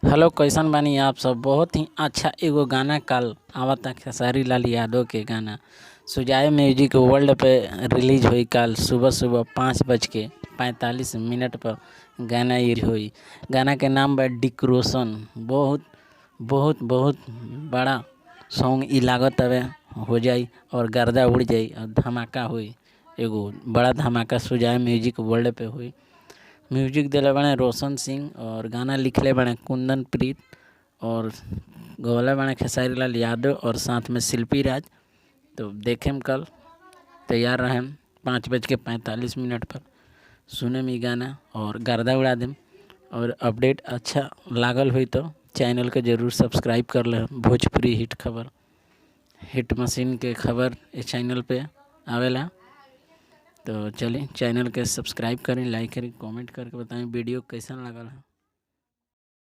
Hello, कैसन बानी आप सब। बहुत ही अच्छा एगो गाना कल आवता खेसारी लाल यादव के गाना सुजाय म्यूजिक वर्ल्ड पे रिलीज हुई कल सुबह सुबह 5:45 पर गाना ये हुई। गाना के नाम बा डिक्रोशन। बहुत बहुत बहुत बड़ा सॉन्ग इ लागत हवे, हो जाई और गर्दा उड़ जाई और धमाका हुई। एगो बड़ा धमाका सुजाय म्यूजिक वर्ल्ड पे हुई। म्यूजिक दिले बड़े रोशन सिंह और गाना लिखले बड़े कुंदन प्रीत और गौले बड़े खेसारी लाल यादव और साथ में शिल्पी राज। तो देखेम कल, तैयार रहेम 5:45 पर सुने में गाना और गर्दा उड़ा देम। और अपडेट अच्छा लागल हुई तो चैनल के जरूर सब्सक्राइब कर ले। भोजपुरी हिट खबर, हिट मशीन के खबर इस चैनल पे आवेला। तो चलिए चैनल के सब्सक्राइब करें, लाइक करें, कमेंट करके बताएं वीडियो कैसन लागल है।